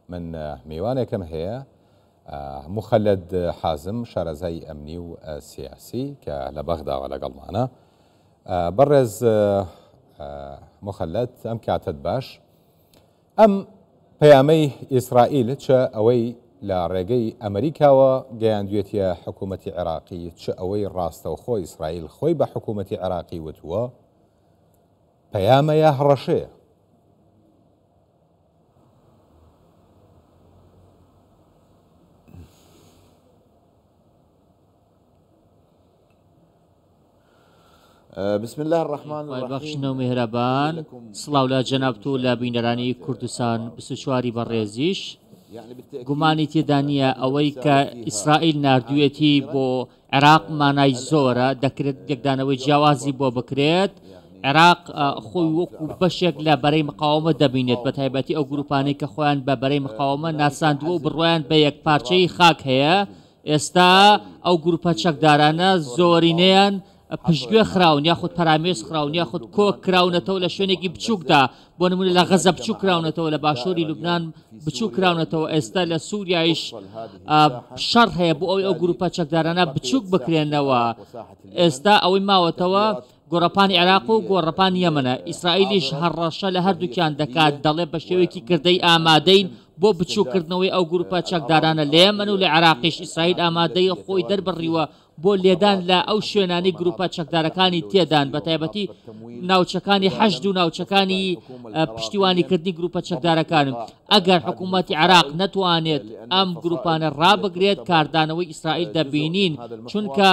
من میوانێکم هەیە موخەلەد حازم شارەزای ئەمنی و سیاسی کە لە بەغداوە لەگەڵمانە. بەڕێز موخەلەد ئەم کاتەت باش. ئەم پەیامەی ئیسرائیل چ ئەوەی لە ڕێگەی ئەمریکاوە گەیاندوێتیە حکوومەتی عێراقی چ ئەوەی ڕاستەوخۆ ئیسرائیل خۆی بە حکوومەتی عێراقی وتووە پەیامە یا هەڕەشەیە؟ بسم اللە الرحمن خوای الرحیم بەخشنە و میهرەبان سڵاو لە جەنابت و لە بینەرانی کوردستان 24 بەڕێزیش گومانی تێدا نییە ئەوەی کە ئیسرائیل ناردوویەتی بۆ عێراق مانای زۆرە دەکرێت لێکدانەوەی جیاوازی بۆ بکرێت عێراق خۆی وەکو بەشێک لە بەرەی مقاومە دەبینێت بە تایبەتی ئەو گروپانەی کە خۆیان بە بەرەی مقاومە ناساندووە و بڕوایان بە یەکپارچەیی خاک هەیە ئێستا ئەو گروپە چەکدارانە زۆرینەیان پشتگوێ خراون یاخود پەرامێز خراون یاخود کۆک کراونەتەوە لە شوێنێکی بچووکدا بۆ نمونە لە غەزە بچوو کراونەتەوە لە باشووری لوبناان بچوو کراونەتەوە ئێستا لە سووریایش شەڕ هەیە بۆ ئەوی ئەو گروپە چەکدارانە بچووک بکرێنەوە ئێستا ئەوەی ماوەتەوە گۆڕەپانی عێراق و گۆڕەپانی یەمەنە، ئیسرائیلیش هەڕەشە لە هەردووکیان دەکات، دەڵێ بە شێوەیەکی کردەیی ئامادەین بۆ بچووککردنەوەی ئەو گروپە چەکدارانە لە یەمەن و لە عێراقیش ئیسرائیل ئامادەیی خۆی دەربڕیوە بۆ لێدان لە ئەو شوێنانەی گروپە چەکدارەکانی تێدان بەتایبەتی ناوچەکانی حەشد و ناوچەکانی پشتیوانیکردنی گروپە چەکدارەکان. ئەگەر حکوومەتی عێراق نەتوانێت ئەم گروپانە ڕابگرێت کاردانەوەی ئیسرائیل دەبینین، چونکە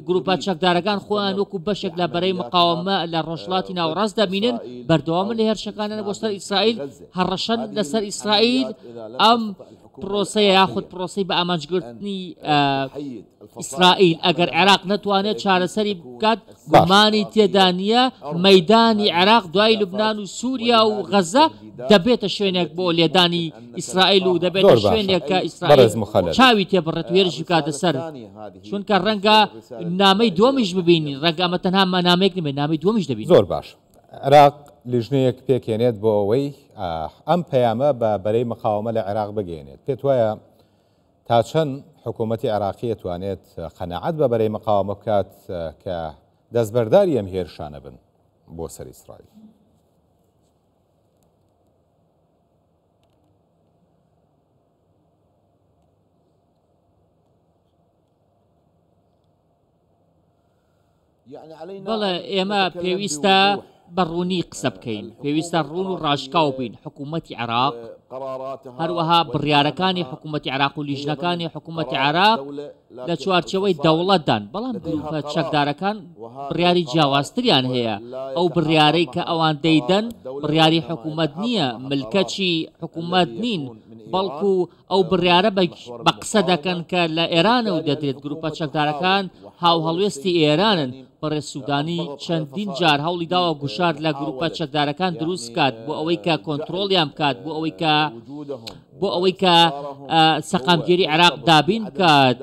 گروپە چەکدارەکان خۆیان وەکو بەشێک لە بەرەی مقاومە لە ڕۆژهەڵاتی ناوەڕاست دەبینن، بەردەوامن لە هێرشەکانیان بۆ سەر ئیسرائیل، هەڕەشەن لەسەر ئیسرائیل، ئەم پرۆسەیە یاخود پرۆسەی بە ئامانجگرتنی ئیسرائیل ئەگەر عێراق نەتوانێت چارەسەری بکات گومانی تێدا نییە مەدانی عێراق دوای لوبناان و سووریا و غەزە دەبێتە شوێنێک بۆ لێدانی ئیسرائیل و دەبێتە شوێنێک کە ئیسرائیل چاوی تێبڕێت و هێرشی بکاتە سەر چونکە ڕەنگە نامەی دووەمیش ببینین ڕەنگە ئەمە تەنها نامەیەک نەبێت نامەی دووەمیش دەبینین. زۆر باش عێراق لیژنەیەک پێکهێنێت بۆ ئەوەی ئەم پەیامە بە بەرەی مقاومە لە عێراق بگەیەنێت پێت وایە تا چەند حکوومەتی عێراقی ئەتوانێت قەناعەت بە بەرەی مقاومە بکات کە دەستبەرداری ئەم هێرشانە بن بۆ سەر ئیسرائیل؟ بەڵێ ئێمە پێویستە بە ڕوونی قسە بکەین، پێویستە ڕوون و ڕاشکاو بین، حکوومەتی عێراق، هەروەها بڕیارەکانی حکوومەتی عێراق و لیژنەکانی حکوومەتی عێراق لە چوارچێوەی دەوڵەتدان، بەڵام گرووپە چەکدارەکان بڕیاری جیاوازتریان هەیە، ئەو بڕیارەی کە ئەوان دەیدەن بڕیاری حکوومەت نییە، ملکەچی حکوومەت نین، بەڵکو ئەو بڕیارە بە قسە دەکەن کە لە ئێرانەوە دەدرێت، گروپە چەکدارەکان هاوهەڵوێستی ئێرانن، بەڕێز سودانی چەندین جار هەوڵی داوە گوشار لە گروپە چەکدارەکان دروست بکات بۆ ئەوەی کە کۆنترۆڵیان بکات بۆ ئەوەی کە بۆ ئەوەی کە سەقامگیری عێراق دابین بکات.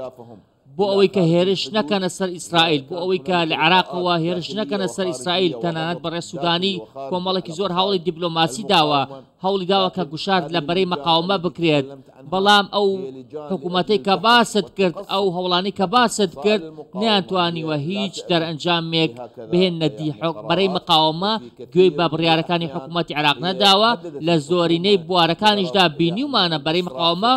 بۆ ئەوەی کە هێرش نەکەنە سەر ئیسرائیل، بۆ ئەوەی کە لە عێراقەوە هێرش نەکەنە سەر ئیسرائیل، تەنانەت بەڕێز سودانی کۆمەڵێکی زۆر هەوڵی دیبلۆماسی داوە، هەوڵی داوە کە گوشار لە بەرەی مقاومە بکرێت، بەڵام ئەو حکوومەتەی کە باست کرد، ئەو هەوڵانەی کە باست کرد نەیانتوانیوە هیچ دەرئەنجامێک بهێننە دی، بەرەی مقاومە گوێی بە بڕیارەکانی حکوومەتی عێراق نەداوە، لە زۆرینەی بوارەکانیشدا بینیومانە بەرەی مقاومە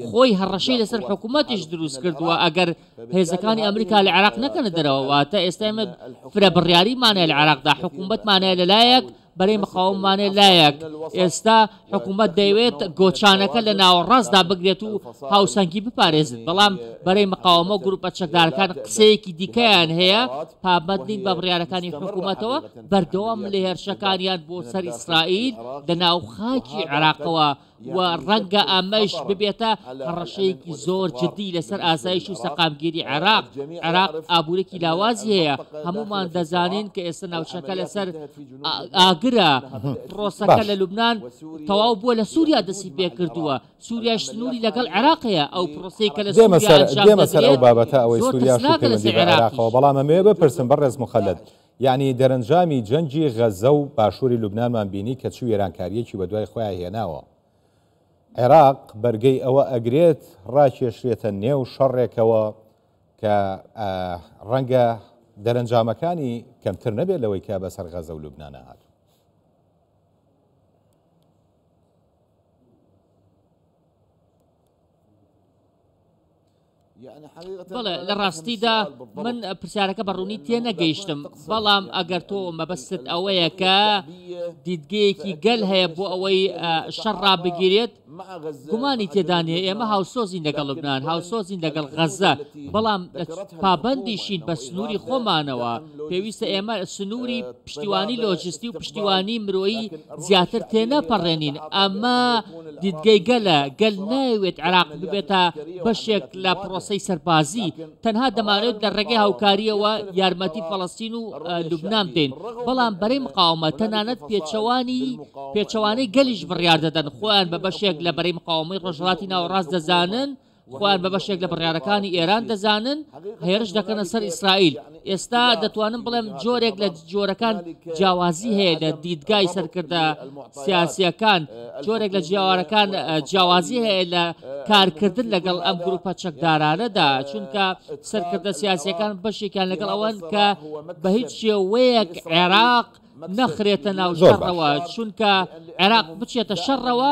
خۆی هەڕەشەی لەسەر حکوومەتیش دروست کردووە ئەگەر هێزەکانی ئەمریکا لە عێراق نەکەنە دەرەوە، واتە ئێستا ئێمە فرە بڕیاریمان هەیە لە عێراقدا، حکوومەتمان هەیە لە لایەک، بەرەی مقاومەمان هەیە لایەک، ئێستا حکوومەت دەیەوێت گۆچانەکە لە ناوەڕاستدا بگرێت و هاوسەنگی بپارێزێت، بەڵام بەرەی مقاومە و گرووپە چەکدارەکان قسەیەکی دیکەیان هەیە، پابەند نین بە بڕیارەکانی حکوومەتەوە، بەردەوامن لە هێرشەکانیان بۆ سەر ئیسرائیل لە ناو خاکی عێراقەوە. و ڕەنگە ئەمەش ببێتە هەڕەشەیەکی زۆر جددی لەسەر ئاسایش و سەقامگیری عێراق. عێراق ئابوورێکی لاوازی هەیە، هەموومان دەزانین کە ئێستا ناوچەکە لەسەر ئاگرە، پرۆسەکە لە لوبنان تەواو بووە، لە سووریا دەستی پێکردووە، سووریاش سنووری لەگەڵ عێراق هەیە، ئەو پرۆسەی کە لە سووریا ئەنجام دێمە سەر ئەو دەدرێت بابەتە ئەوەی زۆر سووریاش و ترسناکە پەیوەندی لەسەر بە عێراقیش. عێراقەوە، بەڵام ئەمەوێ بپرسم بەڕێز موخەلەد، یەعنی دەرەنجامی جەنگی غەزە و باشووری لوبنانمان بینی کە چ وێرانکارییەکی بەدوای خۆیا هێناوە. عێراق بەرگەی ئەوە ئەگرێت ڕاکێشرێتە نێو شەڕێکەوە کە ڕەنگە دەرەنجامەکانی کەمتر نەبێت لەوەی کە بەسەر غەزە و لوبنانە هاتوو؟ بەڵێ لە ڕاستیدا من پرسیارەکە بە ڕوونی تێنەگەیشتم بەڵام ئەگەر تۆ مەبەستت ئەوەیە کە دیدگەیەکی گەل هەیە بۆ ئەوەی شەڕ ڕابگیرێت گومانی تێدا نییە ئێمە هاوسۆزین لەگەڵ لوبنان هاوسۆزین لەگەڵ غەزە بەڵام پابەندیشین بە سنووری خۆمانەوە پێویستە ئێمە سنووری پشتیوانی لۆجستی و پشتیوانی مرۆیی زیاتر تێنەپەڕێنین ئەمە دیدگەی گەلە، گەل نایەوێت عێراق ببێتە بەشێک لە پرۆسەی سەربازی، تەنها دەمانەوێت لە ڕێگەی هاوکارییەوە یارمەتی فەڵەستین و لوبنان بدەین، بەڵام بەرەی مقاوەمە تەنانەت پێچەوانی پێچەوانەی گەلیش بڕیار دەدەن، خۆیان بە بەشێک لە بەرەی مقاوەمەی ڕۆژهەڵاتی ناوەڕاست دەزانن، خۆیان بە بەشێک لە بڕیارەکانی ئێران دەزانن، هێرش دەکەنە سەر ئیسرائیل. ئێستا دەتوانم بڵێم جۆرێک لە جۆرەکان جیاوازی هەیە لە دیدگای سەرکردە سیاسییەکان، جۆرێک لە جیاوارەکان جیاوازی هەیە لە کارکردن لەگەڵ ئەم گروپە چەکدارانەدا، چونکە سەرکردە سیاسییەکان بەشێکیان لەگەڵ ئەوەن کە بە هیچ شێوەیەک عێراق نەخرێتە ناو شەڕەوە، چونکە عێراق بچێتە شەڕەوە،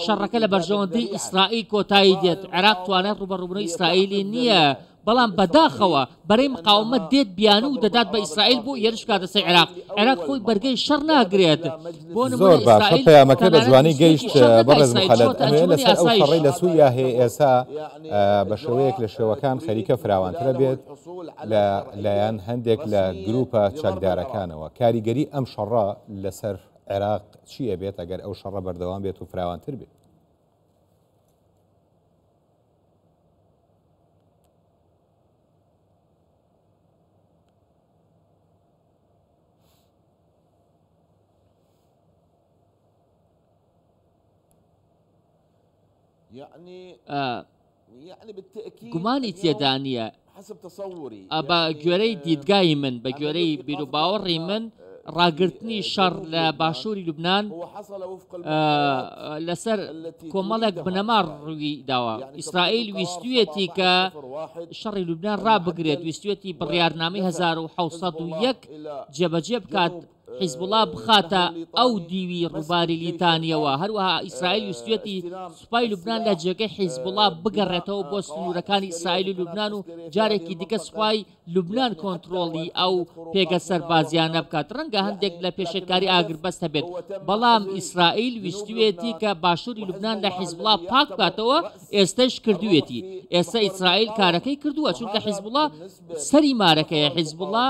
شەڕەکە لە بەرژەوەندی ئیسرائیل کۆتایی دێت، عێراق توانای ڕووبەڕووبوونەوەی ئیسرائیلی نییە، بەڵام بەداخەوە بەرەی مقاومەت دێت بیانوو دەدات بە ئیسرائیل بۆ هێرش بکاتە سەر عێراق، عێراق خۆی بەرگەی شەڕ ناگرێت، بۆ نموونە زۆر باشە ئیسرائیل پەیامەکە بە تەنانەت جوانی ویستویەتی گەیشت شەڕ نەکا بەڕێز ئیسرائیل مخەلەد چووەتە ئەمەوێ ئەنجومەنی لەسەر ئەو ئاسایش. شەڕەی لە سووریا هەیە ئێستا بە شێوەیەک لە شێوەکان خەریکە فراوانترە بێت لە لایەن هەندێک لە گروپە چەکدارەکانەوە، کاریگەری ئەم شەڕە لەسەر عێراق چی ئەبێت ئەگەر ئەو شەڕە بەردەوام بێت و فراوانتر بێت؟ گومانی تێدا نییە بە گوێرەی دیدگای من، بە گوێرەی بیروباوەڕی من، ڕاگرتنی شەڕ لە باشووری لوبنان لەسەر کۆمەڵێک بنەما ڕووی داوە. ئیسرائیل ویستویەتی کە شەڕی لوبنان ڕابگرێت، ویستویەتی بڕیارنامەی 1701 جێبەجێ بکات، حیزبوڵا بخاتە ئەو دیوی ڕووباری لیتانییەوە، هەروەها ئیسرائیل ویستویەتی سوپای لوبنان لە جێگەی حیزبوڵا بگەڕێتەوە بۆ سنوورەکانی ئیسرائیل و لوبنان و جارێکی دیکە سوپای لوبنان کۆنترۆڵی ئەو پێگە سەربازییانە بکات، ڕەنگە هەندێک لە پێشێلکاری ئاگربەست هەبێت، بەڵام ئیسرائیل ویستویەتی کە باشووری لوبنان لە حیزبوڵا پاک بکاتەوە، ئێستەش کردوویەتی، ئێستە ئیسرائیل کارەکەی کردووە، چونکە حیزبوڵا سەری مارەکەیە، حیزبوڵا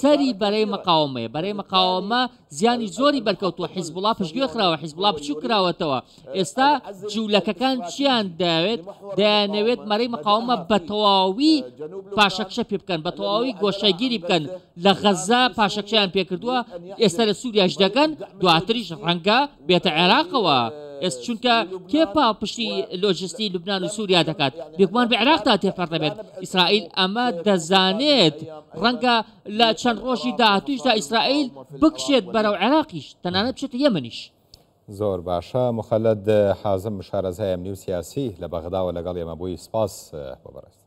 سەری بەرەی مقاوەمەیە، بەرەی مقاوەمە زیانی زۆری بەرکەوتووە، حیزبوڵا پشتگوێ خراوە، حیزبوڵا بچووک کراوەتەوە، ئێستا جوولەکەکان چیان دەوێت؟ دەیانەوێت مەرەی مقاوەمە بە تەواوی پاشەکشە پێ بکەن، بە تەواوی گۆشەگیری بکەن، لە غەززە پاشەکشەیان پێکردووە، ئێستا لە سووریاش دەکەن، دواتریش ڕەنگە بێتە عێراقەوە. ئێست چونکە کێ پاڵپشتی لۆجستی لوبنان و سووریا دەکات؟ بێگومان بە عێراقدا تێپەڕ دەبێت. ئیسرائیل ئەمە دەزانێت. ڕەنگە لە چەند ڕۆژی داهاتوویشدا ئیسرائیل بکشێت بەرەو عێراقیش، تەنانەت بچێتە یەمەنیش. زۆر باشە موخەلەد حازم شارەزای ئەمنی و سیاسی لە بەغداوە لەگەڵ ئێمە بووی سپاس بۆ بەڕێزت.